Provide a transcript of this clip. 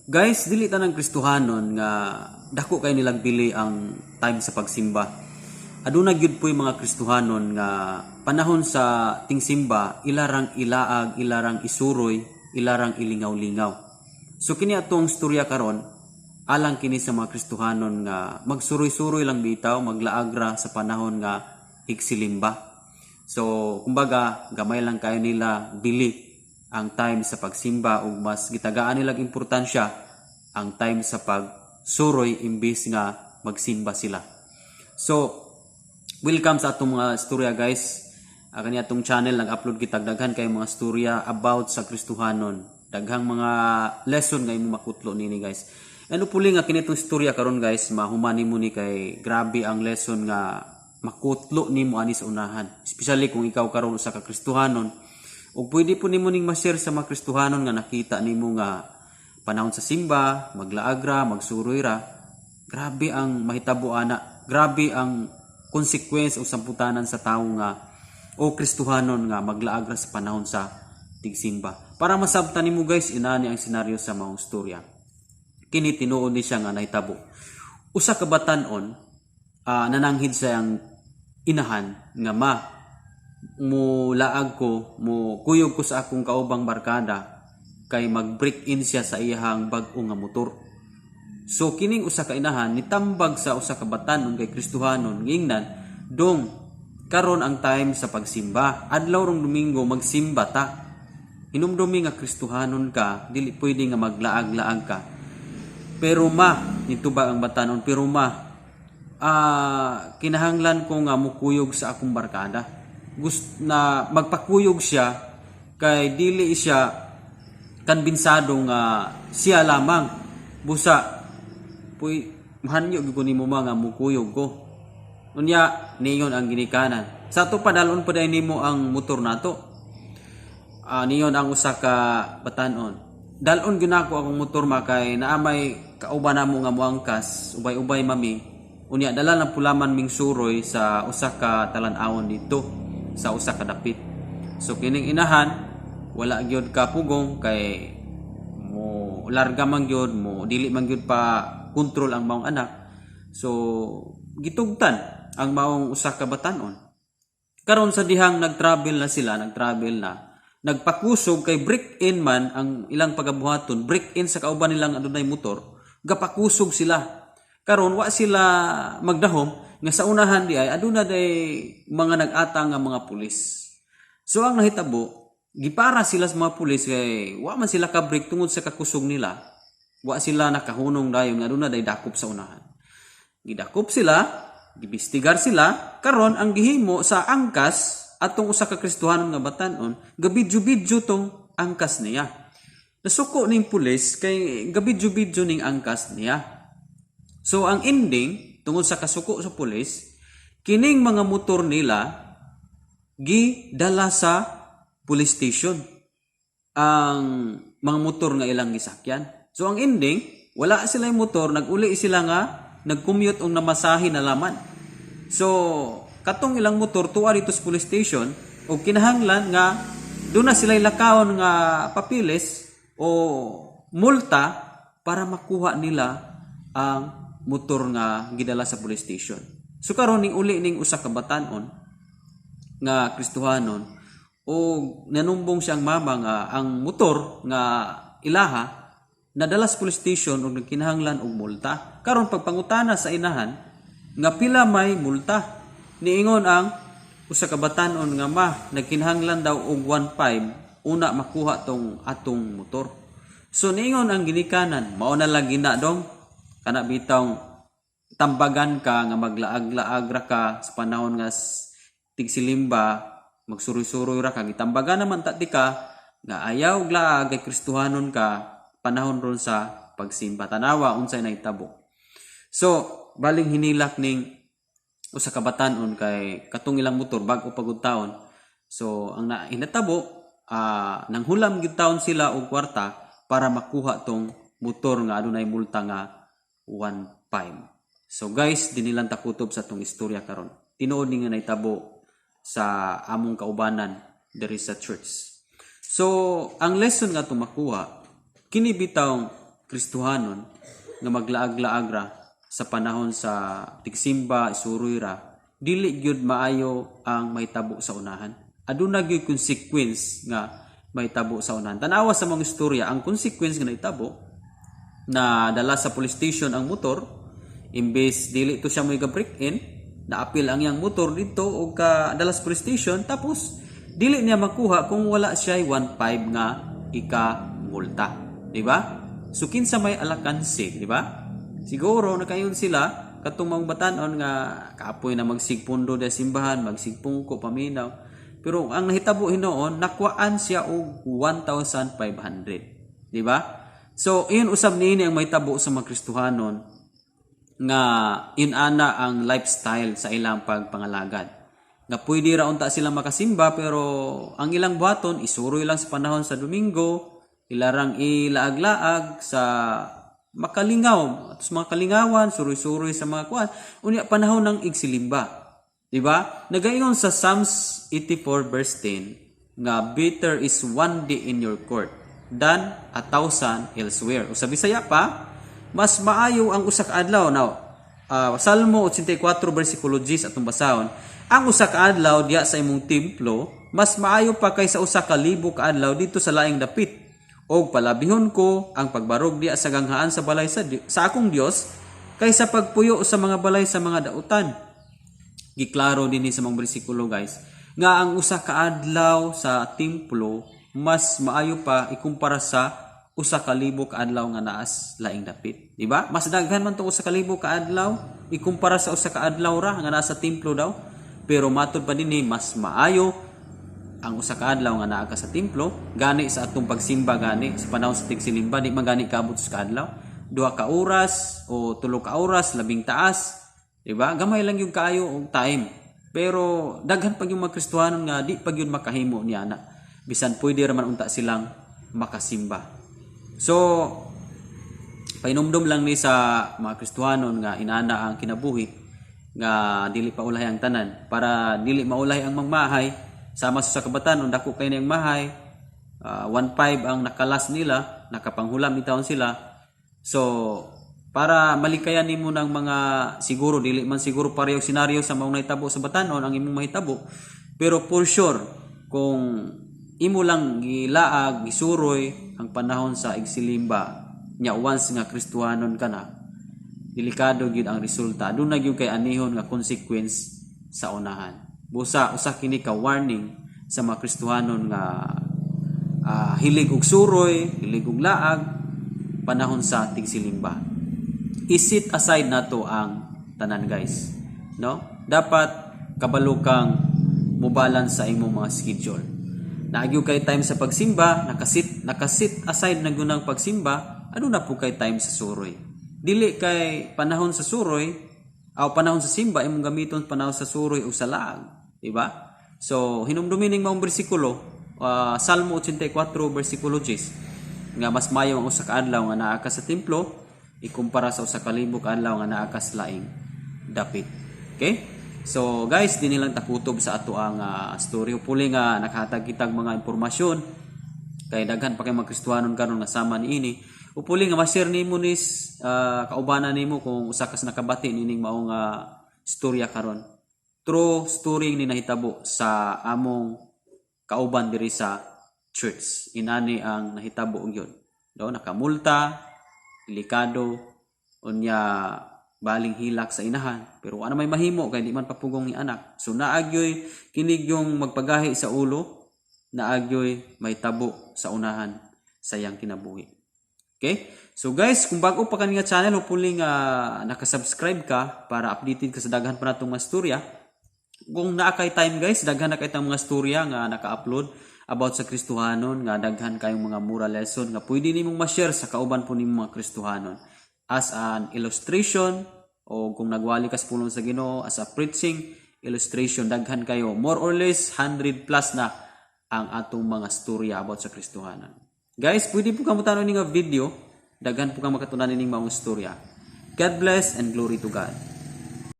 Guys, dili tanang Kristohanon nga dako kay nilang bili ang time sa pagsimba. Aduna gyud po'y mga Kristohanon nga panahon sa tingsimba, ilarang ilaag, ilarang isuroy, ilarang ilingaw-lingaw. So kini atong storya karon, alang kini sa mga Kristohanon nga magsuroy-suroy lang bitaw, maglaagra sa panahon nga higsilimba. So kumbaga gamay lang kayo nila bili ang time sa pagsimba ug mas gitagaan nilang importansya ang time sa pagsuroy imbis nga magsimba sila. So welcome sa atong mga istorya, guys. Kani atong channel, nag-upload kita daghan kay mga istorya about sa Kristohanon. Daghang mga lesson nga imong makutlo nini, guys. Ano puli nga kini itong istorya karon, guys, mahuman nimo ni kay grabe ang lesson nga makutlo nimo ani sa unahan. Especially kung ikaw karon usa ka Kristohanon ug pwede po nimo ning ma-share sa mga Kristohanon nga nakita nimo nga panahon sa simba, maglaagra, magsuroy ra. Grabe ang mahitabo ana. Grabe ang consequence o samputanan sa tawo nga o Kristohanon nga maglaagra sa panahon sa tigsimba. Para masabtan nimo, guys, inani ang senaryo sa maong storya. Kini tinuod ni siya nga nahitabo. Usa ka batan-on, nananghid sa iyang inahan nga, "Ma, mo laag ko, mo kuyog ko sa akong kaubang barkada kay mag-break in siya sa iyahang bag-o nga motor." So kining usa ka inahan nitambag sa usa ka batan-on kay Kristohanon, ngingnan, "Dong, karon ang time sa pagsimba. Adlaw rong Domingo, magsimba ta. Hinumdumi nga Kristohanon ka, dili pwede nga maglaag-laag ka." "Pero ma," nitubag ang batanon, "pero ma, kinahanglan ko nga mukuyog sa akong barkada." Gust na magpakuyog siya kay dili siya kanbinsado nga siya lamang. Busa puy mahanyo gyud ko nimo, ma, nga mukuyog ko. Unya niyon ang ginikanan, "Sa ato pa dalon pa dayon nimo ang motor nato." Niyon ang usa ka batanon, "Dalon gyud nako akong motor, ma, kay naamay kauban namo nga muangkas, ubay-ubay mami. Unya dala lang pulaman ming suroy sa usa ka talan-awon dito sa usa ka dapit." So kining inahan wala gyud ka pugong kay mo larga man gyud, mo dili man gyud pa kontrol ang maong anak. So gitugtan ang maong usa ka batanon. Karon sa dihang nag-travel na sila, nag-travel na, nagpakusog kay break in man ang ilang pagabuhaton, break in sa kauban nilang adunay motor, gapakusog sila. Karon wa sila magdahom nga sa unahan di ay aduna day mga nag-atang nga mga pulis. So ang nahitabo, gipara sila sa mga pulis kay wa man sila ka-break tungod sa kakusog nila. Wa sila nakahunong dayon nga aduna day dakop sa unahan. Gidakop sila, gibistigar sila, karon ang gihimo sa angkas atong usa ka Kristohanon nga batan-on, gabidyo-bidyo tong angkas niya. Nasuko ning pulis kay gabidyo-bidyo ning angkas niya. So ang ending, tungod sa kasuko sa pulis, kining mga motor nila gidala sa police station ang mga motor nga ilang gisakyan. So ang ending, wala sila yung motor, naguli sila nga nag-commute og namasahe na laman. So katong ilang motor tuwa dito sa police station og kinahanglan nga doon na sila lakawon nga papilis o multa para makuha nila ang motor nga gidala sa police station. So karon ning uli ning usa ka batan-on nga Kristohanon o nanumbong siyang mama nga ang motor nga ilaha nadala sa police station ug nagkinahanglan og multa. Karon pagpangutana sa inahan nga pila may multa, niingon ang usa ka batan-on nga, "Ma, nagkinahanglan daw og 1.5 una makuha tong atong motor." So niingon ang ginikanan, "Mao na lang gina, dong, kana bitawng tambagan ka nga maglaag-laag ra ka sa panahon nga tigsilimba, magsuroy-suroy ra ka. Gitambagan naman ta ti ka nga ayaw laag kay Kristohanon ka panahon ron sa pagsimba. Tanawa unsay nahitabo." So baling hinilak ning usa ka batan-on kay katong ilang motor bag-o pa gud taon. So ang na hinatabo, nanghulam gyud taon sila og kwarta para makuha tong motor nga adunay multa nga 1.5. So guys, dinilang takutob sa tong istorya karon. Tinuod ni nga nahitabo sa among kaubanan diri sa church. So ang lesson nga atong makuha, kini bitawng Kristohanon nga maglaag-laag ra sa panahon sa tigsimba, isuroy ra, dili gyud maayo ang mahitabo sa unahan. Aduna gyud consequence nga mahitabo sa unahan. Tanawa sa mga istorya, ang consequence nga nahitabo, na dala sa police station ang motor, imbes dili to siya mo break in, naapil ang iyang motor dito og ka dala sa police station, tapos dili niya makuha kung wala siya 1.5 nga ika multa, di ba? So kinsa may alakanse, di ba? Siguro nakayon sila katong mga batanon nga kapoy na magsigpundo da simbahan, magsigpungko paminaw. Pero ang nahitabo hinuon, nakuhaan siya og 1,500, di ba? So iyon usab niini ang mahitabo sa mga Kristohanon nga inana ang lifestyle sa ilang pagpangalagad. Nga pwede ra unta sila makasimba, pero ang ilang buhaton isuroy lang sa panahon sa Domingo, ilarang ilaag-laag sa makalingaw, at sa mga kalingawan, suroy-suroy sa mga kuan, unya panahon ng igsilimba. Di ba? Nagaingon sa Psalms 84 verse 10 nga better is one day in your court than 1,000 elsewhere. O sa Bisaya pa, mas maayo ang usa ka adlaw. Now, Salmo 84 versikulo 10 atong basahon. Ang usa ka adlaw diya sa imong templo, mas maayo pa kaysa 1,000 ka adlaw dito sa laing dapit. Og palabihon ko ang pagbarog diya sa ganghaan sa balay sa akong Dios kaysa pagpuyo sa mga balay sa mga dautan. Giklaro dinhi sa mga bersikulo, guys, nga ang usa ka adlaw sa templo mas maayo pa ikumpara sa 1,000 ka adlaw nga naas laing dapit, di ba? Mas daghan man to 1,000 ka adlaw ikumpara sa usa ka adlaw ra nga naa sa templo daw. Pero matud pa dinhi, mas maayo ang usa ka adlaw nga naa ka sa templo. Gani sa atong pagsimba, gani sa panahon sa tigsilimba, di man gani kaabot sa kaadlaw, 2 ka oras o 3 ka oras labing taas, di ba? Gamay lang yung kaayo og time, pero daghan pag yung mga Kristohanon nga di pag yun makahimo niya na bisan pwede ra man unta silang makasimba. So painumdum lang ni sa mga Kristohanon nga inana ang kinabuhi, nga dili pa ulahi ang tanan para dili maulahi ang mangmahay sama sa kabatan. Dako kay niyang mahay, 1.5 ang nakalas nila, nakapanghulam itawon sila. So para malikayan nimo ng mga, siguro dili man siguro pareho senaryo sa maong nahitabo sa batanon ang imong mahitabo, pero for sure kung imo lang gilaag, gisuroy ang panahon sa igsilimba nya, once nga Kristohanon ka na, delikado gyud ang resulta. Aduna gyud kay anihon nga consequence sa unahan. Busa usa kini ka warning sa mga Kristohanon nga hilig og suroy, hilig og laag panahon sa tigsilimba. I-set aside nato ang tanan, guys, no? Dapat kabalo kang mo balance sa imong mga schedule. Naagyo kay time sa pagsimba, nakasit aside na gunang pagsimba, ano na po kay time sa suroy. Dili kay panahon sa suroy aw panahon sa simba imong gamiton panahon sa suroy o sa laag, di ba? So hinumdumin ning maong bersikulo, Salmo 84 versikulo 10, nga mas mayo ang usa ka adlaw nga naa ka sa templo ikumpara sa 1,000 ka adlaw nga naa ka sa laing dapit. Okay? So guys, dinhi lang takutob sa ato ang story. Hopefully nga nakahatag kitag mga impormasyon kay daghan pa kay mga Kristohanon karon nga sama niini. Hopefully nga ma-share nimo nis kaubanan nimo kung usa ka sa nakabati nining maong storya karon. True story ni nahitabo sa among kauban diri sa church. Inani ang nahitabo gyud. Do nakamulta, delikado, unya baling hilak sa inahan, pero ano may mahimo kay di man papugong ni anak. So naagyoy kinig yung magpagahi sa ulo, naagyoy may tabo sa unahan sa iyang kinabuhi. Okay? So guys, kung bago pa kani nga channel, hopefully nga naka-subscribe ka para updated ka sa daghan pa natong mga storya. Kung naa kay time, guys, daghan na kay mga storya nga naka-upload about sa Kristohanon, nga daghan kayong mga moral lesson nga pwede nimong ma-share sa kauban po nimong mga Kristohanon as an illustration o kung nagwali ka sa pulong sa Ginoo as a preaching illustration. Daghan kayo, more or less 100 plus na ang atong mga storya about sa Kristohanon. Guys, pwede po kamo tan-aw ni nga video, daghan po kang makatunan ning maong storya. God bless and glory to God.